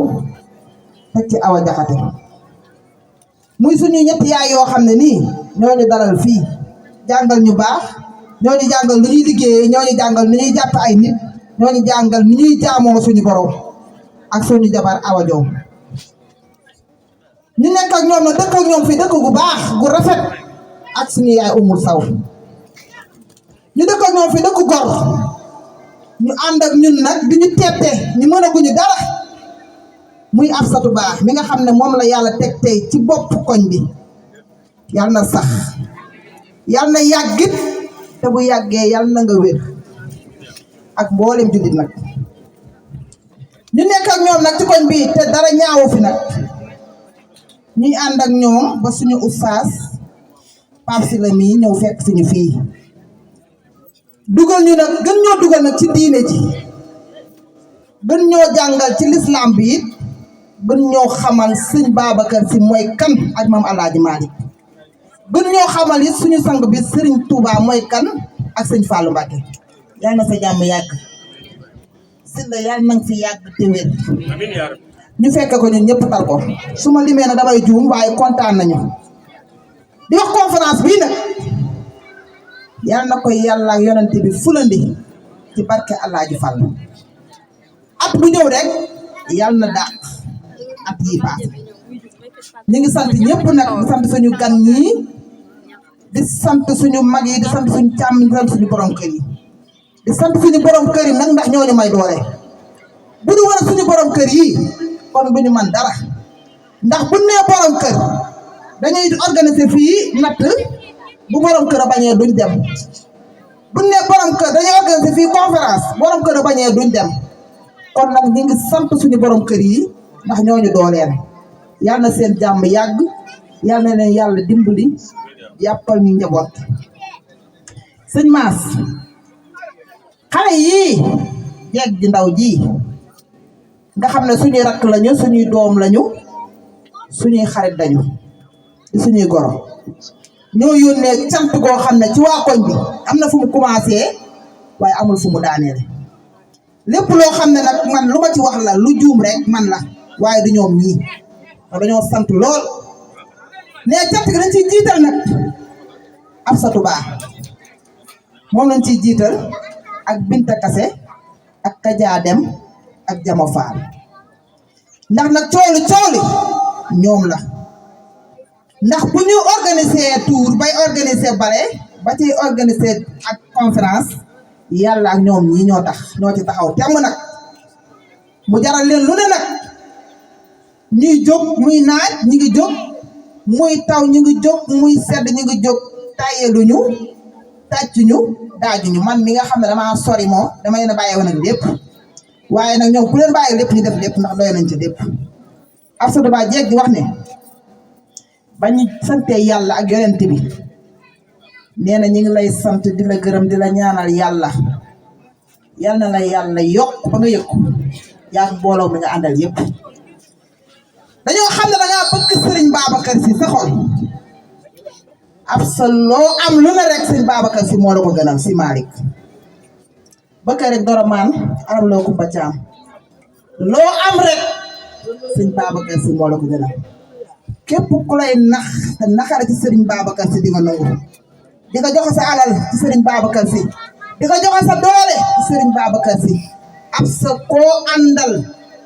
teg ci Awa Jaxate muy suñu ñetti yaay yoo xam ne nii ñoo ñu dalal fii jàngal ñu baax ñoo ñu jàngal nu ñuy liggéeyee ñoo ñu jàngal nu ñuy jàpp ay nit ñoo ñu jàngal nu ñuy jaamoo suñu borom ak suñu jabar Awa Joom ñu nekk ak ñoom nag dëkk ak ñoom fii dëkk gu baax gu rafet ak suñu yaay Umul Saw ñu dëkk ak ñoom fi dëkk gor ñu ànd ak ñun nag di ñu teete ñu mënaguñu dara muy Absatou Ba mi nga xam ne moom la yàlla teg tey ci bopp koñ bi yàlla na sax yàlla na yàggit te bu yàggee yàlla na nga wér ak mboolem jullit nag ñu nekk ak ñoom nag ci koñ bi te dara ñaawu fi nag ñuy ànd ak ñoom ba suñu ustaas Pape Sylla mii ñëw fekk suñu fii dugal ñu nag gën ñoo dugal nag ci diine ji gën ñoo jàngal ci lislaam bi it gën ñoo xamal sëñ Babacar Si mooy kan ak maam Alaaji Maalik gën ñoo xamal it suñu sang bi Sëriñ Touba mooy kan ak sëñ Fallou Mbacké yal na sa jàmm yàgg Sylla yal na nga fi yàgg te wér ñu fekk ko ñun ñëpp tal ko su ma limee na damay juum waaye kontaan nañu di wax conférence bii nag yal na koy yàlla ak yonent bi fulandi ci barke Alaaji Fall at bu ñëw rek yal na dàq at yii paase ñu ngi sant ñëpp nag di sant suñu gan ñii di sant suñu mag yi di sant suñu càmm di sant suñu borom kër yi di sant suñu borom kër yi nag ndax ñooñu may doole bu ñu war suñu borom kër yi kon duñu man dara ndax bu nee borom kër dañuy organiser fii natt bu borom kër a bañee duñ dem bu nee borom kër dañuy organiser fii conférence borom kër a bañee duñ dem kon nag ñu ngi sant suñu borom kër yi ndax ñooñu dooleel yal na seen jàmm yàgg yal na leen yàlla dimbali yàppal ñu njaboot sëñ Mass xale yii jeeg ji ndaw ji nga xam ne suñuy rakk lañu suñuy doom lañu suñuy xarit lañu di suñuy goro ñoo yónnee cant goo xam ne ci waa koñ bi am na fu mu commencé waaye amul fu mu daaneele lépp loo xam ne nag man lu ma ci wax la lu juum rek man la waaye du ñoom ñii dañoo sant lool ne cant gi dañ ciy jiital nag Absatou Ba moom lañ ciy jiital ak Binta Kase ak Kaja Dem ak Jama Faal ndax nag cooli ñoom la ndax bu ñu organiser tour bay organiser bale ba ci organiser ak conférence yàlla ak ñoom ñii ñoo tax ñoo ci taxaw temm nag mu jaral leen lu ne nag ñuy jóg muy naaj ñi ngi jóg muy taw ñu ngi jóg muy sedd ñu ngi jóg tàyyeeluñu tàccuñu daajuñu man mi nga xam ne damaa sori moom dama leen a bàyyi woon ak lépp waaye nag ñoom ku leen bàyyi lépp ñu def lépp ndax doy nañ ci lépp Absatou Ba jeeg di wax ne bañu sante yàlla ak yonent bi nee na ñu ngi lay sant di la gërëm di la ñaanal yàlla yal na la yàlla yokk ba nga yëg ko yaa mbooloo mi nga àndal yëpp dañoo xam ne da ngaa bëgg Serigne Babacar Sy sa xol loo am lu ne rek Serigne Babacar Sy moo la ko gënal si Malick bëgg rek doromaan aram loo kumba caam loo am rek Serigne Babacar Sy moo la ko gënal képp ku lay nax te naxare ci Serigne Babacar Sy di nga nangu di nga joxe sa alal ci Serigne Babacar Sy di nga joxe sa doole ci Serigne Babacar Sy koo àndal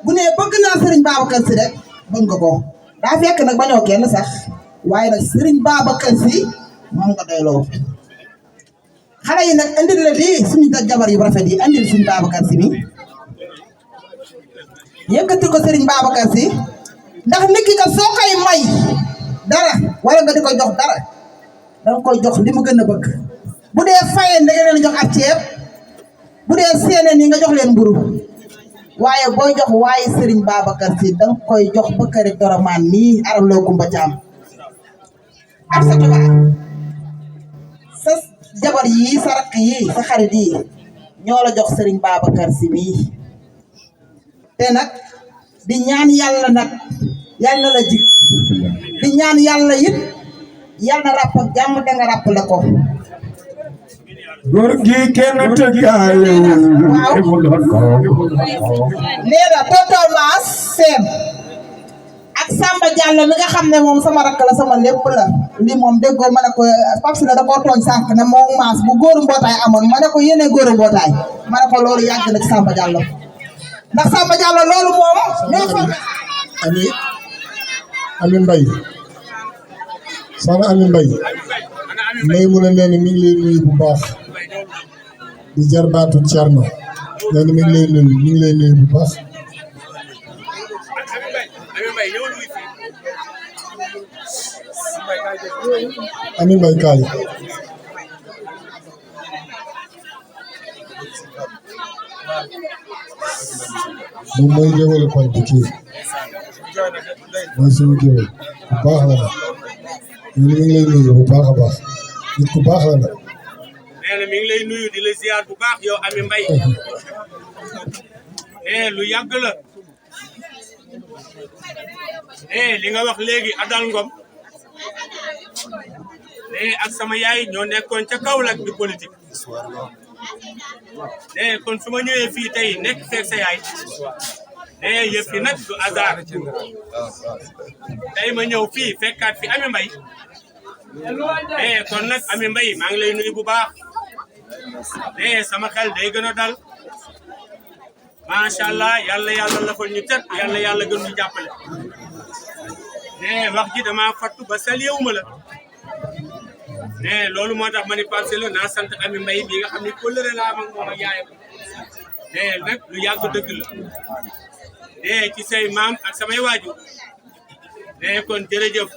bu ne bëgg naa Serigne Babacar Sy rek bëgg nga ko daa fekk nag bañoo kenn sax waaye nag Serigne Babacar Sy moom nga doyloo xale yi nag andil la di suñu jabar yu rafet yi andil suñu Babacar Sy mi yëkkati ko Serigne Babacar Sy ndax nit ki kat soo koy may dara wala nga di ko jox dara danga koy jox li mu gën a bëgg bu dee fayeen da nga leen jox ab ceeb bu dee seeneen yi nga jox leen mburu waaye booy jox waaye Serigne Babacar Sy danga koy jox bëkkëri doromaan nii aram loo kumba caam Absatou Ba sa jabar yi sa rakk yi sa xarit yi ñoo la jox Serigne Babacar Sy mii te nag di ñaan yàlla nag yàlla na la jig di ñaan yàlla it yàlla na ràpp ak jàmm da nga ràpp la ko góor gi kenn tëggaayewul nee na tonton Mass Sène ak Samba Diallo mi nga xam ne moom sama rakk la sama lépp la li moom déggoo ma ne ko Pape Sylla da koo tooñ sànq ne moom Mass bu góoru mbootaay amoon ma ne ko yéene góoru mbootaay ma ne ko loolu yàgg na ci Samba Diallo ndax Samba Diallo loolu moom ñoo xam Ami Mbaye soxna Ami Mbaye may mun a nee na mi ngi lay nuyu bu baax di jarbaatu Thierno nee na mi ngi lay nuyu bu baax Ami Mbaye kaay moom mooy géwélu koñ bi kii mooy suñu géwél bu baax la nag mi ngi lay nuyu bu baax a baax nit ku baax la nag nee na mi ngi lay nuyu di la ziar bu baax yow Ami Mbaye lu yàgg la li nga wax léegi Adal Ngom ak sama yaay ñoo nekkoon ca Kaolack di politique kon su ma ñëwee fii tey nekk fekk sa yaay yëf yi nag du hasard tey ma ñëw fii fekkaat fi Ami Mbaye kon nag Ami Mbaye maa ngi lay nuyu bu baax sama xel day gën a dal macha allah yàlla lafal ñu tet yàlla gën ñu jàppale wax ji dama fattu ba saliyewuma la loolu moo tax ma ni parce que naa sant Ami Mbaye bi nga xam ne kóllëre laa am ak moom ak yaayam nag lu yàgg dëgg la ci say maam ak samay waajur kon jërëjëf.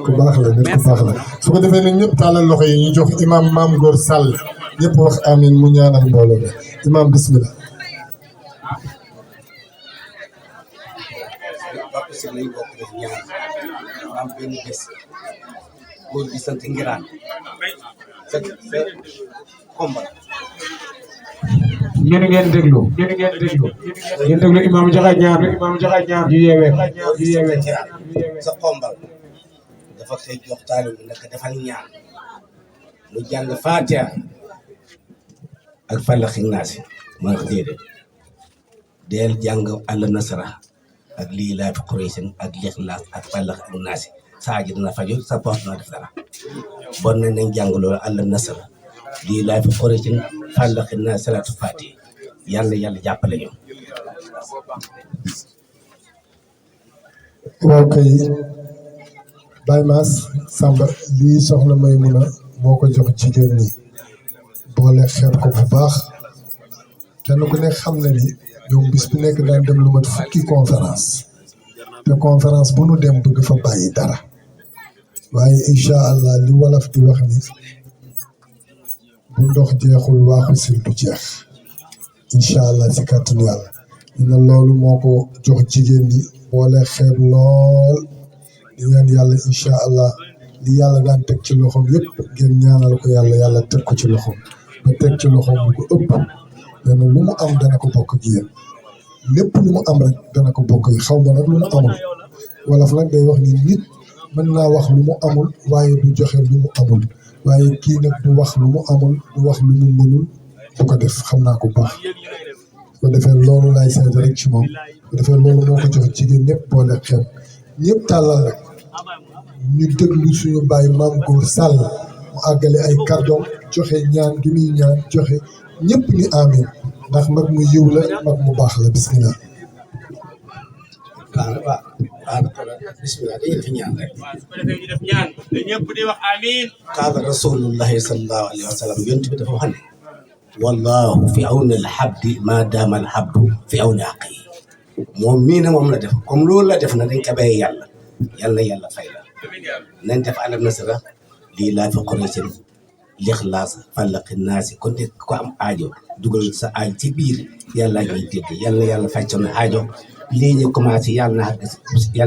ku baax la nit ku baax la su ko defee nag ñëpp tàllal loxo yi ñu jox imam Mame Gor Sall ñëpp wax amin mu ñaanal mbooloo mi imam bismillah. Papa Sy lañ bokk def ñaan am benn bés góor gi sant ngiraan sa combat ngeen déglu imam joxe ñaan ñu yeewee sa combat dafa xëy jox taalib bi naka defal ñaan mu jàng Fatiha ak Falaq ak Naas ma wax déedéet del jàng Al Nasra ak lii laa fi Quraysin ak Ixlaas ak Falaq ak Naas saa ji dina faju sa poos na def dara bon nañ jàng loolu Al Nasra lii laa fi Quraysin Falaq ak Naas salaatu Fatiha yàlla jàppale ñu. waaw kay Baye Mass Samba lii soxna Maymuna moo ko jox jigéen ñi boole xeeb ko bu baax kenn ku nekk xam na ni ñoom bis bu nekk daan dem lu mat fukki conférence te conférence bu nu dem bëgg fa bàyyi dara waaye incha allah li wolof di wax ni bu ndox jeexul waaxu sil du jeex incha allah si kàttanu yàlla dina loolu moo ko jox jigéen ñi boole xeeb lool di ñaan yàlla incha allah li yàlla daan teg ci loxoom yëpp ngeen ñaanal ko yàlla teg ko ci loxoom ba teg ci loxoom bu ko ëpp dana lu mu am dana ko bokk ak yéen lépp lu mu am rek dana ko bokk yi xaw ma nag lu mu amul wolof nag day wax ni nit mën naa wax lu mu amul waaye du joxe lu mu amul waaye kii nag du wax lu mu amul du wax lu mu mënul bu ko def xam naa ko baax bu ko defee loolu laay seede rek ci moom bu ko defee loolu moo ko jox jigéen ñëpp boole xeeb ñëpp tàllal rek ñu déglu suñu bàyyi Mame Gor Sall mu àggale ay kàddoom joxe ñaan gi muy ñaan joxe ñëpp ni amin ndax mag mu yiw la mag mu baax la bismillah. bismillah dañuy def ñaan rek. ñu def ñaan ñëpp di wax amin. qaala rasulullahi sallallahu alayhi wa sallam yonent bi dafa wax ne wallahu fi awni alhabdi ma daama alhabdu fi awni aqi moom mii ne moom la def comme loolu la def na dañ ko bàyyi yàlla fay la nañ def Al Nasra lii laa fi Quraysin Ixlaas Falaq Naas kon te ko am aajo dugal sa aajo ci biir yàlla ñuy dégg yàlla faj son aajo lii ñu commencé yàlla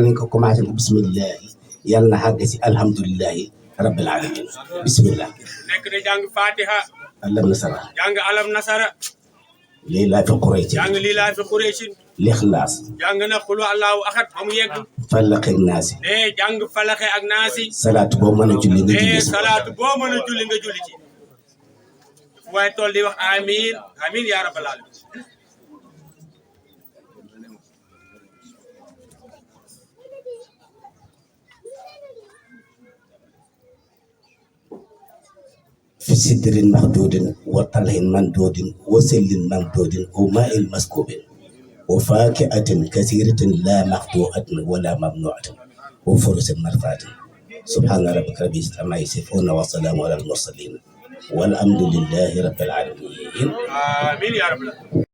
nañ ko commencé bismillahi yàlla na xàgg si alhamdulillahi rabbil alamin bismillah nekk de jàng Fatiha Al Nasra jàng Alam Nasara lii laa fi Quraysin jàng lii laa fi Quraysin Ixlaas jàng na xulu allahu axad ba mu yegg Falaq ak Naas jàng Falaq ak Naas salaatu boo mën a julli nga julli salaatu boo mën a julli nga julli ci waaye tool di wax amin amin ya rabbal alamin في سدر مخدود وطلح ممدود وسل ممدود وماء مسكوب وفاكهة كثيرة لا مقطوعة ولا ممنوعة وفرس مرفوعة subhana rabbika rabbil izzati amma yasifun wa salamun alal mursalin walhamdulillahi rabbil alamin. amiin yaa rabbal